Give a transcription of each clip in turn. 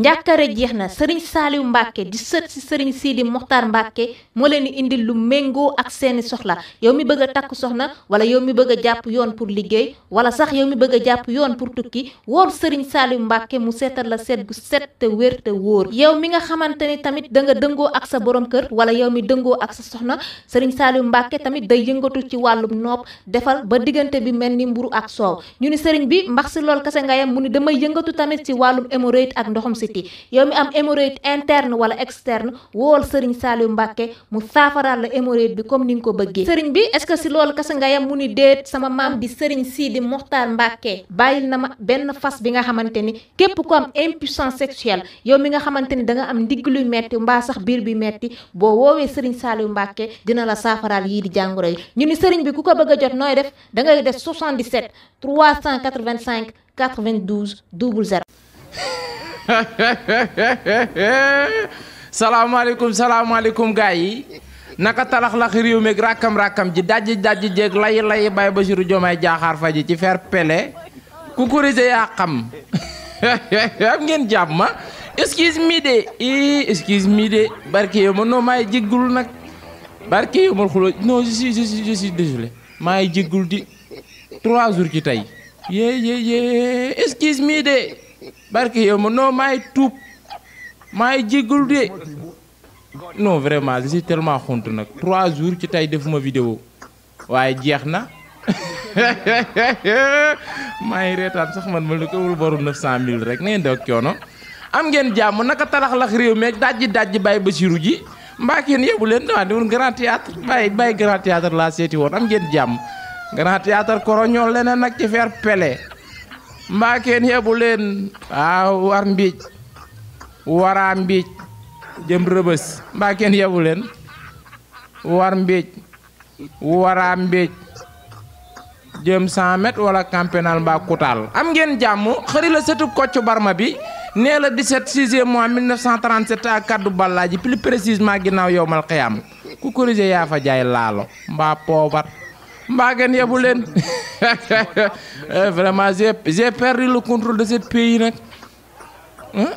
njàkkare jeex na Serigne Saliou Mbacke di sët si Serigne Sidi Mokhtar Mbacke moo leen di indil lu méngoo ak seeni soxla yow mi bëgg a takk soxna wala yow mi bëgg a jàpp yoon pour liggéey wala sax yow mi bëgg a jàpp yoon pour tukki wool Serigne Saliou Mbacke mu seetal la seet bu set te wér te wóor yow mi nga xamante ni tamit da nga dëngoo ak sa borom kër wala yow mi dëngoo ak sa soxna Serigne Saliou Mbacke tamit day yëngatu ci wàllum nopp defal ba diggante bi mel ni mburu ak soow ñu ni Serigne bi mbax si lool kase nga yam mu ni damay yëngatu tamit ci wàllum hémorroïde ak ndoxum siti yow mi am hémorroïde interne wala externe wool Serigne Saliou Mbacke mu saafaraal la hémorroïde bi comme ni nga ko bëggee Serigne bi est-ce que si loolu kase nga yam mu ni déet sama maam di Serigne Sidi Mokhtar Mbacke bàyyil na ma benn fas bi nga xamante ni képp ku am impuissance sexuelle yow mi nga xamante ni da nga am ndigg luy metti mbaa sax biir bi metti boo woowee Serigne Saliou Mbacke dina la saafaraal yii di jàngoro yi ñu ni Serigne bi ku ko bëgg a jot nooy def da ngay def 77 385 92 00. salaamaaleykum gars yi naka talax réew mi rakkam ji dajji jéeg lay bay Bassirou Diomaye Diakhar Faye ci fer pele ku kurise yaa xam am ngeen jàmm excuse me de barke yow ma non maay jéggul nag barke yow ma xuloo non je suis désolé maay jéggul di 3 jours ci tey yee excuse me de barke yow ma non maay tuub maay jéggul de non vraiment je suis tellement xont nag 3 jours ci tey defuma vidéo waaye jeex na maay reetaan sax man ma lu ko wul boru 900 000 rek neen doog coono am ngeen jàmm naka talax réew meeg dajji bàyyi Bassirou ji mbaa kenn yebu leen dama di woon grand théâtre bàyyi grand théâtre laa seeti woon am ngeen jàmm grand théâtre koroñool leneen nag ci fer pele mbaa kenn yebu leen waaw war mbiij waraa mbiij jëm rëbës mbaa kenn yebu leen war mbiij waraa mbiij jëm 100 mètres wala camp pénal mbaa kutaal am ngeen jàmm xëri la sëtu Kocc Barma bi nee la 17 6e mois 1937 à kaddu Ballaaji plus précisément ginnaaw yowmal xiyaam ku corrigé yaa fa jaay laalo mbaa poobar mbaa ngeen yebu leen vraiment j'ai perdu le contrôle de ce pays nag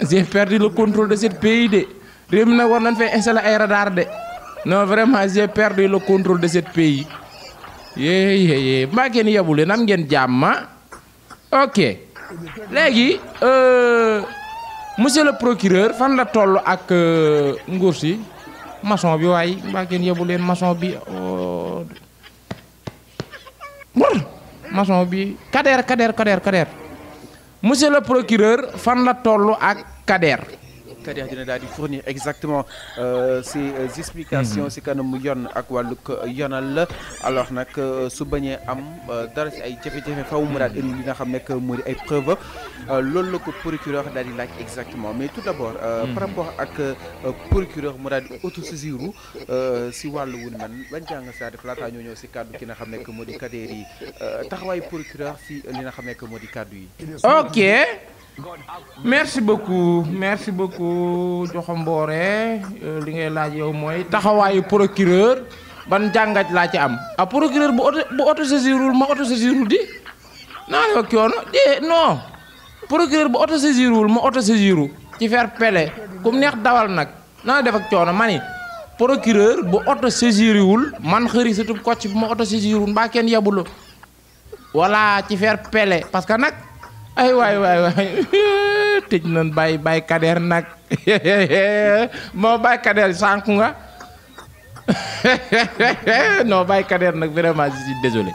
j'ai perdu le contrôle de ce pays de réew mi nag war nañ fay installé ay radar de non vraiment j'ai perdu le contrôle de ce pays yee mbaa ngeen yebu leen am ngeen jàmm ok léegi monsieur le procureur fan la toll ak nguur si maçon bi waaye mbaa ngeen yebu leen maçon bi maçon bi Kader monsieur le procureur fan la toll ak Kader dina daal di fournir exactement ces explications si kanamu yoon ak wàllug yoonal la alors nag su bañee am dara si ay jafe-jafe faw mu daal indi li nga xam ne moo di ay preuve loolu la ko procureur daal di laaj exactement mais tout d'abord par rapport ak procureur mu daal di autosaisir si wàllu wu ni man bañ jàng saa def laataa ñoo ñëw si kàddu ki nga xam ne moo di Kader yi taxawaayu procureur si li nga xam ne moo di kàddu yi. ok. merci beaucoup Joxomboore li ngay laaj yow mooy taxawaayu procureur ban jàngat laa ci am procureur bu autosaisirul ma autosaisirul di naa la coono non procureur bu autosaisirul ma autosaisiru ci fer pele kum neex dawal nag naa def ak coono ma ni procureur bu autosaisirul man xëri surtout Kocc bu ma autosaisirul mbaa kenn yebulu walla ci fer pele parce que nag ay waay tëj nañ bàyyi Kader nag moo bàyyi Kader sànku nga non bàyyi Kader nag vraiment je suis désolé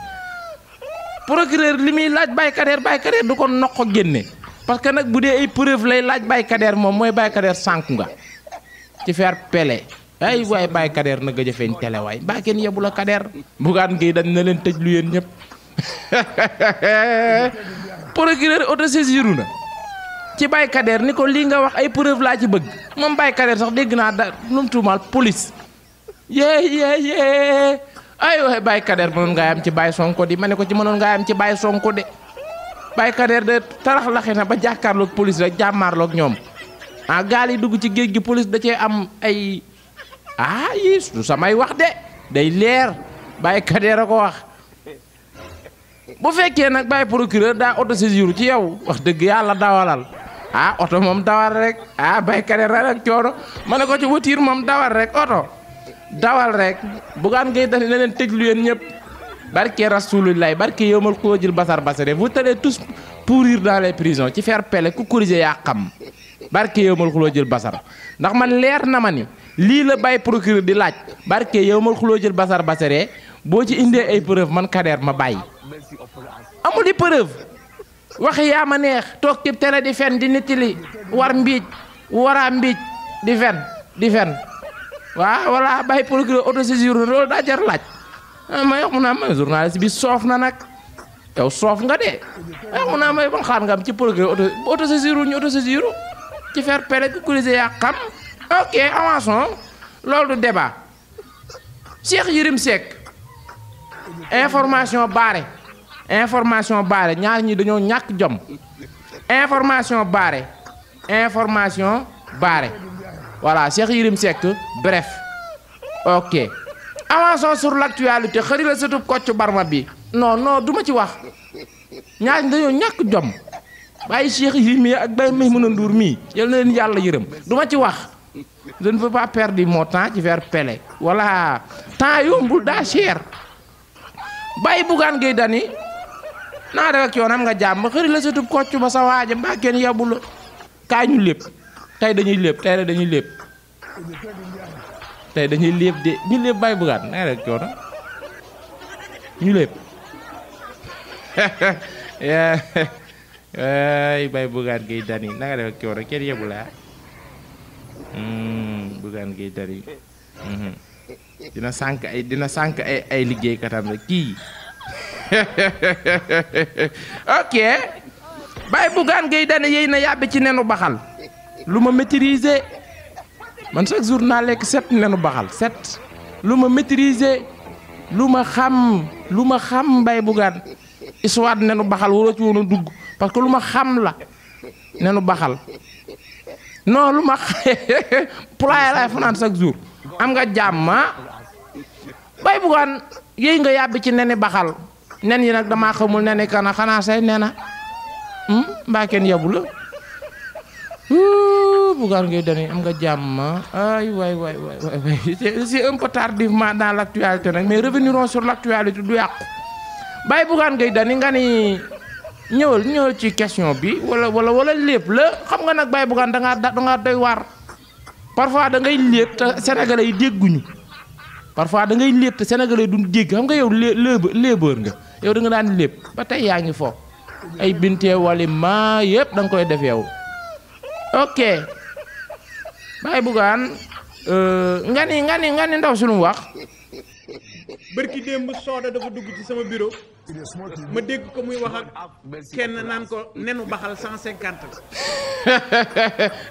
procureur li muy laaj bàyyi Kader du ko noq génne parce que nag bu dee ay preuve lay laaj bàyyi Kader moom mooy bàyyi Kader sànku nga ci faire pele ay waay bàyyi Kader na gëj a feeñ télé waay mbaa kenn yebu la Kader bugaan gi dañ na leen tëj lu yéen ñëpp procureur autosaisiru na ci Baye Kader ni ko lii nga wax ay preuve laa ci bëgg moom Baye Kader sax dégg naa da lu mu tuumaal police yee ay waay Baye Kader mënoon ngaa am ci Baye Sonko di ma ne ko ci mënoon ngaa am ci Baye Sonko de Baye Kader de tarax laxe na ba jàkkaarloog police rek jàmmaarloog ñoom gaal yi dugg ci géej gi police da cee am ay yi du samay wax de day leer Baye Kader a ko wax bu fekkee nag Baye procureur daa autosaisir ci yow wax dëgg yàlla dawalal ah oto moom dawal rek ah baykat yi rek coono ma ne ko ci voiture moom dawal rek oto dawal rek Bougane Gueye Dany na leen tëjlu yéen ñëpp barke Rasulullah barke yowmal ko jël basar basare vous allez tous pourrir dans les prisons ci faire pele ku corriger yaa xam barke yowmal xuloo jël basar ndax man leer na ma ni lii la bay procureur di laaj barke yowmal xuloo jël basar basare boo ci indee ay preuve man Kader ma bàyyi amul di preuve waxi yaa ma neex toog ci télé di fen di nettali war mbiij waraa mbiij di fen waaw walla bay procureur autosaisir loolu daa jar laaj ma yox mu naa ma journaliste bi soof na nag yow soof nga de mu naa may ban xaar nga am ci procureur autosaisir ñu autosaisir ci faire pele ku corriger yaa xam ok avançons loolu du débat Cheikh Yérim Seck information baare ñaar ñi dañoo ñàkk jom information baare voilà Cheikh Yérim Seck bref ok avançons sur l'actualité xëri la sëtub Kocc Barma bi non duma ci wax ñaar ñi dañoo ñàkk jom bàyyi Cheikh Yérim ak Baye Maïmouna Ndour mii yal na leen yàlla yërëm duma ci wax je ne veux pas perdre mon temps ci faire pele voilà temps yombul daa cher bàyyi Bougane Gueye Dany naa def ak yoonam nga jàmm xëri la sëtub Kocc ba sa waaja mbaa kenn yebbu la kaay ñu lépp tey dañuy lépp de ñu lépp bàyyi Bougane naa def ak yoonam ñu lépp ay bàyyi Bougane Gueye Dany na nga def ak yoonam kenn yebbu la Bougane Gueye Dany dina sànq ay liggéeykatam rek kii ok bàyyi Bougane Gueye Dany yéy na yàbbi ci nenu baxal lu ma maîtriser man chaque jour naa lekk 7 nenu baxal 7 lu ma maîtriser lu ma xam bàyyi Bougane histoire nenu baxal waroo ci woon a dugg parce que lu ma xam la nenu baxal non lu ma poulailler laay fanaan chaque jour am nga jàmm bàyyi Bougane yéy nga yàbbi ci neni baxal nen yi nag damaa xamul neni kana xanaa say nena mbaa kenn yabu la Bougane Gueye Dany am nga jàmm ay waay c'est un peu tardivement dans l'actualité nag mais revenirons sur l'actualité du yàqu bàyyi Bougane Gueye Dany nga ni ñëwal ci question bi wala lépp la xam nga nag bàyyi Bougane da ngaa doy waar parfois da ngay lépp te sénégalais yi dégguñu parfois da ngay lépp te sénégalais yi duñ dégg xam nga yow léebër nga yow da nga daan lépp ba tey yaa ngi fo ay bintee wali ma yëpp da nga koy def yow ok bàyyi Bougane nga ni ndaw suñu wax bërki démb sooda dafa dugg ci sama bureau ma dégg ko muy wax ak kenn naan ko nenu baxal 150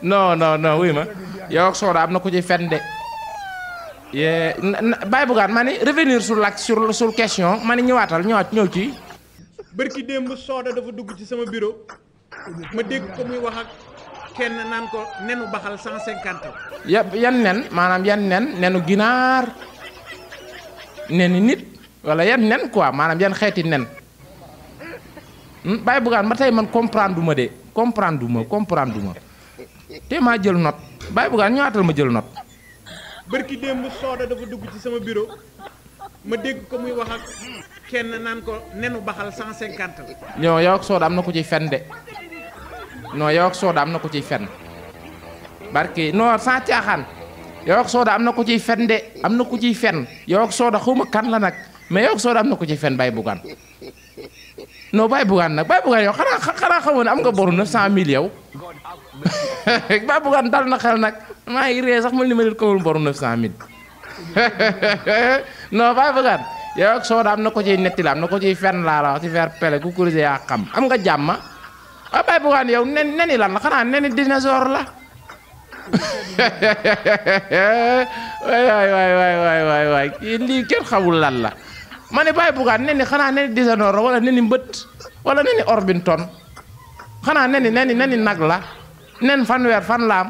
non wuy ma yow ak sooda am na ko ci fen de bàyyi Bougane ma ni revenir sur question ma ni ñëw ci bërki démb sooda dafa dugg ci sama bureau ma dégg ko muy wax ak kenn naan ko nenu baxal 150 yan nen maanaam yan nenu ginaar neni nit wala yan nen quoi maanaam yan xeeti nen bàyyi Bougane ba tey man comprendre ma te maa jël note bàyyi Bougane ñëwaatal ma jël note bërki démb sooda dafa dugg ci sama bureau ma dégg ko muy wax ak kenn naan ko nenu baxal 150 yow ak sooda am na ko ciy fen de non yow ak sooda am na ko ciy fen barke non sans caaxaan yow ak sooda am na ko ciy fen de am na ko ciy fen yow ak sooda xawma kan la nag mais yow ak sooda am na ko ciy fen bàyyi Bougane non bàyyi Bougane yow xanaa xamoon ne am nga boru 900 000 yow bàyyi Bougane dal na xel nag maa ngi ree sax man li ma nit kawul boru 900 000 non bàyyi Bougane yow ak sooda am na ko ciy netti la am na ko ciy fen laa la wax ci faire pele ku corriger yaa xam am nga jàmm bàyyi Bougane yow neni lan la xanaa neni dinosaure la waay kii lii kenn xamul lan la ma ne bàyyi Bougane neni xanaa neni dinosaure wala neni mbët wala neni Orbinton xanaa neni nag la nen fanweer fan la am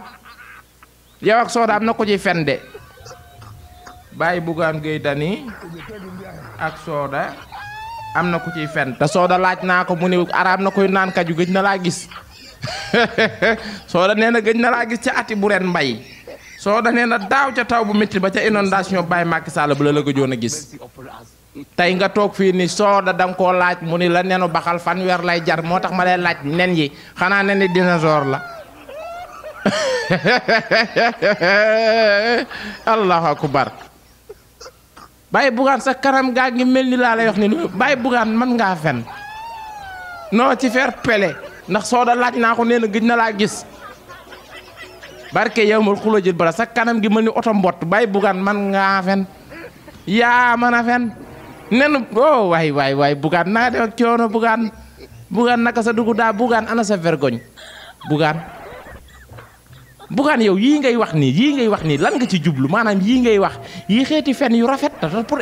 yow ak sooda am na ko ci fen de bàyyi Bougane Gueye Dany ak sooda am na ko ciy fen te sooda laaj naa ko mu ne araam na koy naan kaju gëj na laa gis Soda nee na gëj na laa gis ca ati bu ren mbay Soda nee na daaw ca taw bu métti ba ca inondation Baye Macky Sall bu la gëjoon a gis tey nga toog fii ni Soda da nga koo laaj mu ni la nenu baxal fanweer lay jar moo tax ma lay laaj nen yi xanaa nen yi dinosaure la allahu akbar Baye Bougane sa kanam gaa ngi mel ni laa lay wax ni Baye Bougane man ngaa fen noo ci faire pele ndax Soda laaj naa ko nee na gëj na laa gis barke yow mal xuloo jël bara sa kanam gi mel ni oto mbott Baye Bougane man ngaa fen yaa mën a fen nen oh waay Bougane naa def ak coono Bougane naka sa dugg daa Bougane ana sa vergogne Bougane yow yii ngay wax nii lan nga ci jublu maanaam yii ngay wax yii xeeti fen yu rafet pour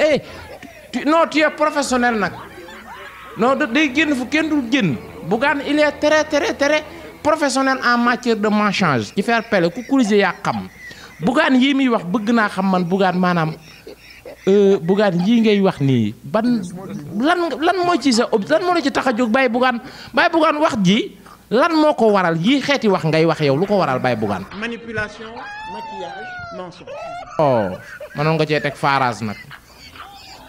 non tu es professionnel nag non day génn fu kenn dul génn Bougane il est très professionnel en matière de mensonge ci faire pele ku corriger yaa xam Bougane yii muy wax bëgg naa xam man Bougane maanaam Bougane yii ngay wax nii ban lan moo ci sa lan moo la ci tax a jóg Baye Bougane wax ji lan moo ko waral yii xeeti wax ngay wax yow lu ko waral Baye Bougane. manipulation maquillage mensonge. oh mënoon nga cee teg farage nag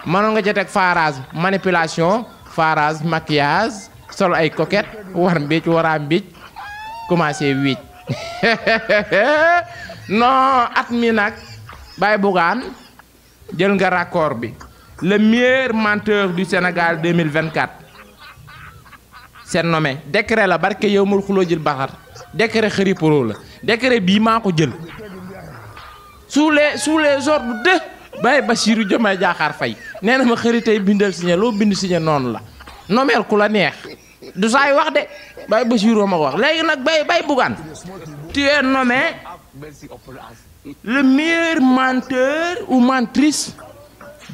mënoon nga cee teg farage manipulation farage maquillage sol ay coquette war mbiic waraa mbiic commencé wiic non at mi nag Baye Bougane jël nga raccord bi le meilleur menteur du Sénégal 2024 c'est nommé décret la barke yow mul xuloo jël baxar décret xëri pro la décret bii maa ko jël sous les ordres de Baye Bassirou Diomaye Diakhar Faye nee na ma xëri tey bindal signé loo bind signé noonu la nomeel ku la neex du saay wax de Baye Bassirou ma ko wax léegi nag Baye Bougane tu es nommé le meilleur menteur ou mentrice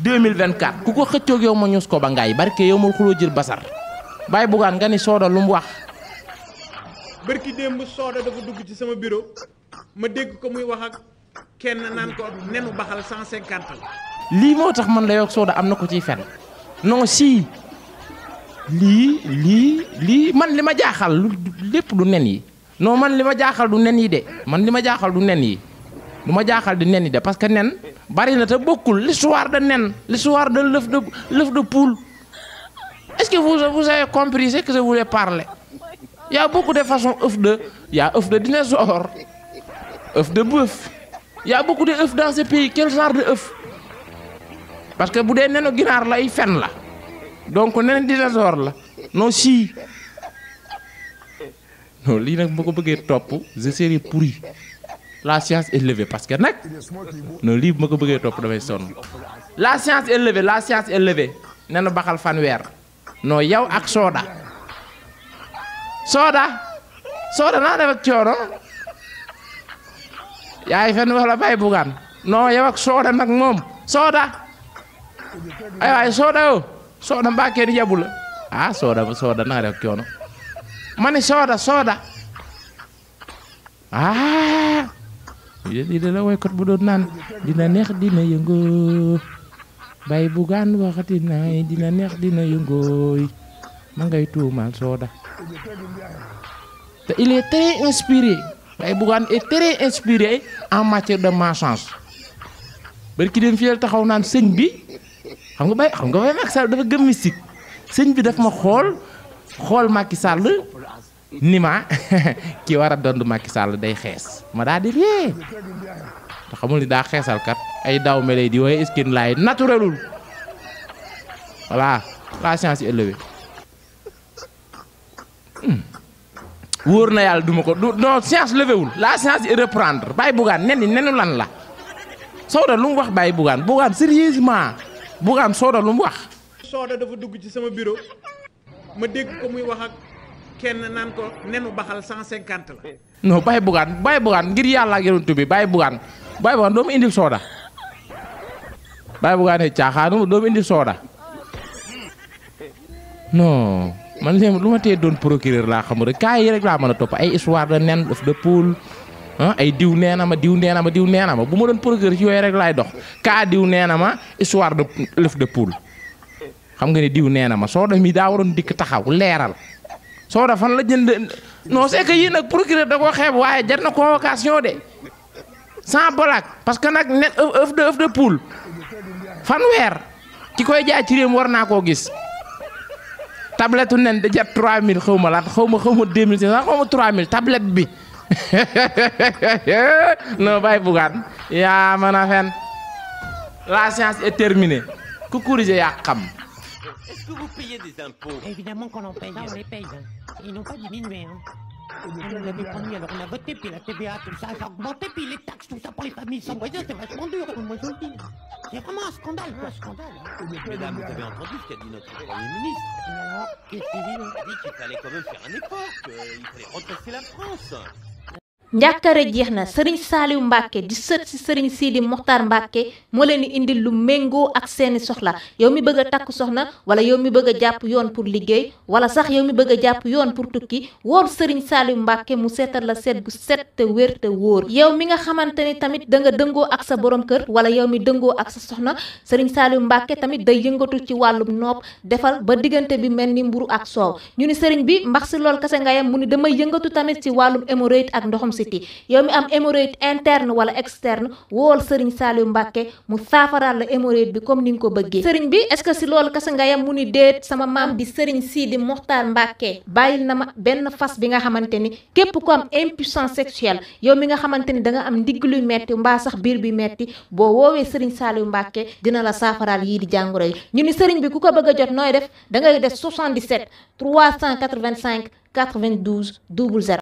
2024 ku ko xëccoog yow ma ñus ko ba ngaay barke yow mul xuloo jël basar Baye Bougane nga ni Soda lu mu wax. bërki démb Soda dafa dugg ci sama bureau ma dégg ko muy wax ak kenn naan ko nenu baxal 150 la. lii moo tax man la yow Soda am na ko ciy fen non si lii man li ma jaaxal lépp du nen yi non man li ma jaaxal du nen yi de man li ma jaaxal du nen yi du ma jaaxal di nen yi de parce que nen bari na te bokkul l'histoire de nen l'histoire de l'œuf de poule. Est-ce que vous avez compris ce que je voulais parler? Il y a beaucoup de façons il y a œuf de dinosaure, œuf de bœuf. Il y a beaucoup de œufs dans ce pays. Quel genre de œuf? Parce que bu dee nenu ginaar la ay fen la. Donc nenu dinosaure la. Non si. Non lii nag boo ko bëggee topp je serai pourri. La science est levée parce que nag non lii bu ma ko bëggee topp damay sonn. La science est levée. Nenu baxal fanweer. non yow ak Soda naa def ak coono yaay fen wax la Baye Bougane non yow ak Soda nag moom Soda ay waay Soda mbaa kenn yabu la ah Soda naa def ak coono ma ni Soda ah lii de la woykot bu doon naan dina neex dina yëngoo Baye Bougane waxati naay dina neex dina yëngooy ma ngay tuumaal Soda te il est très inspiré Baye Bougane est très inspiré en matière de mensonge barki dem fiyel taxaw naan sëñ bi xam nga Baye Macky Sall dafa gëm mystique sëñ bi daf ma xool Macky Sall ni ma ki war a dond Macky Sall day xees ma daal di ree te xamul ni daa xeesal kat ay daw melay di waaye skin laay naturelul voilà la science est élevée wóor na yàlla duma ko non science levewul la science est reprendre Baye Bougane nenu lan la Soda lu mu wax Baye Bougane sérieusement Bougane Soda lu mu wax. Soda dafa dugg ci sama bureau ma dégg ko muy wax ak kenn naan ko nenu baxal 150 la. non Baye Bougane ngir yàlla ak yonent bi Baye Bougane doo ma indil Soda Baye Bougane caaxaanu doo ma indil Soda non man léegi lu ma tee doon procureur laa xamul rek cas yi rek laa mën a topp ay histoire de nen œuf de poule ay diw nee na ma bu ma doon procureur ci yooyu rek laay dox cas diw nee na ma histoire de œuf de poule xam nga ne diw nee na ma Soda mi daa waroon dikk taxaw leeral Soda fan la jënd non c'est que yii nag procureur da koo xeeb waaye jar na convocation de sans blague parce que nag net œuf de poule fanweer ki koy jaay ci réew mi war naa koo gis tablette nen da jar 3000 xaw ma lan xaw ma 2500 xaw ma 3000 tablette bi non bàyyi bugaan yaa mën a fen la science est terminée ku corriger yaa xam. Est-ce que vous payez des impôts? Évidemment qu'on en paye, on les paye. Ils n'ont pas diminué. On nous l'avait promis, alors on a voté, puis la TVA, tout ça, ça a augmenté, puis les taxes, tout ça pour les familles sans moyens, c'est vachement dur. Moi, je le dis. C'est vraiment un scandale, un scandale. Mesdames, vous avez entendu ce qu'a dit notre Premier ministre? Et alors, qu'est-ce qu'il dit? Il a dit qu'il fallait quand même faire un effort, qu'il fallait redresser la France. njàkkare jeex na sëriñ Saaliw Mbàkke di sët si sëriñ Sidi Moxtaar Mbàkke moo leen di indil lu méngoo ak seeni soxla yow mi bëgg a takk soxna wala yow mi bëgg a jàpp yoon pour liggéey wala sax yow mi bëgg a jàpp yoon pour tukki woor sëriñ Saaliw Mbàkke mu seetal la seet gu set te wér te wóor yow mi nga xamante ni tamit da nga dëngoo ak sa borom kër wala yow mi dëngoo ak sa soxna sëriñ Saaliw Mbàkke tamit day yëngatu ci wàllum nopp defal ba diggante bi mel ni mburu ak soow ñu ni sëriñ bi mbax si lool kase nga yam mu ni damay yëngatu tamit ci wàllum hémorroïde ak ndoxum yow mi am hémorroïde interne wala externe wool sëriñ Saaliw Mbàkke mu saafaraal la hémorroïde bi comme ni nga ko bëggee sëriñ bi est-ce que si loolu kese nga yam mu ni déet sama maam di sëriñ Sidi Moxtaar Mbàkke bàyyil na ma benn fas bi nga xamante ni képp ko am impuissance sexuelle yow mi nga xamante ni da nga am ndigg luy metti mbaa sax biir bi metti boo woowee sëriñ Saaliw Mbàkke dina la saafaraal yii di jàngoro yi ñu ni sëriñ bi ku ko bëgg a jot nooy def da ngay def 77 385 92 00